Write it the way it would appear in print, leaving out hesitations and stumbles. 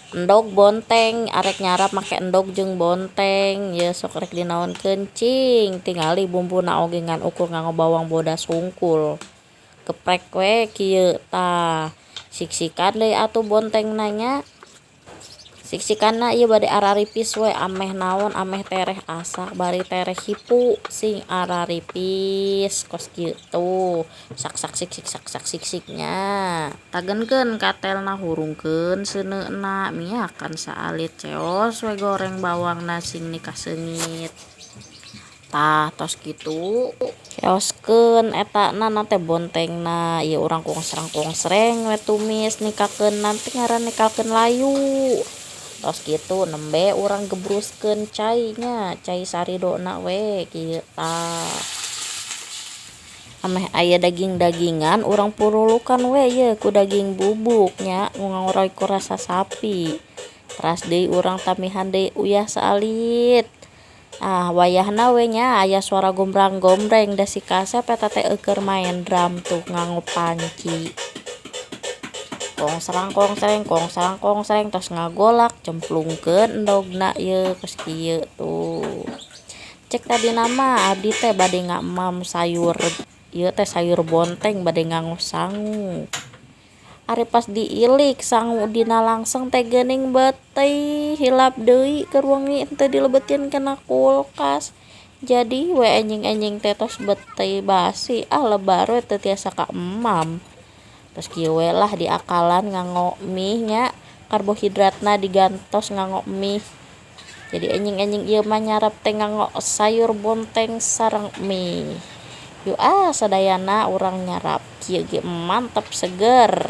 Endog bonteng arek nyarap make endog jeung bonteng ye sok rek dinaonkeun cing tingali bumbuna oge ngan ukur nganggo bawang bodas hungkul geprek we kieu tah siksikan deui atuh bontengna nya. Siksikanna ieu bade araripis we ameh naon ameh tereh asak bari tereh hipu sing araripis kos kitu sak-sak sik-sik sak-sak sik-sik nya. Tagenkeun katelna hurungkeun seuneuna miakan saalit ceos we goreng bawangna sing nikah seungit. Tah tos kitu ceoskeun etana teh bontengna ieu urang kongsrang-kongsreng we tumis nikakeunna teh ngaranna nikalkeun layu. Tos kitu nembe urang gebruskeun cai nya cai saridona we kieu tah. Ameh aya daging-dagingan urang purulukan we ieu ku daging bubuk nya ngangoroy ku rasa sapi. Teras deui urang tambihan deui uyah saalit. Ah wayahna we nya aya suara gombrang-gombreng da si kasep eta teh keur maen drum tuh nganggo panci. Kongsrang kongsreng kongsrang kongsreng tos ngagolak cemplungkeun endogna ieu kos kieu tuh. Cek tadina mah abdi teh bade ngaemam sayur ieu teh sayur bonteng bade nganggo sangu. Ari pas diilik sangu dina langseng teh geuning betih hilap deui keur wengi henteu dilebetin kana kulkas. Jadi we enjing-enjing teh tos betih basi ah lebar we teu tiasa kaemam. Tos kieu we lah diakalan nganggo mie nya karbohidratna digantos nganggo mie. Jadi enjing-enjing ieu mah nyarap teh nganggo sayur bonteng sareng mie. Yuk ah sadayana urang nyarap kieu ge mantep seger.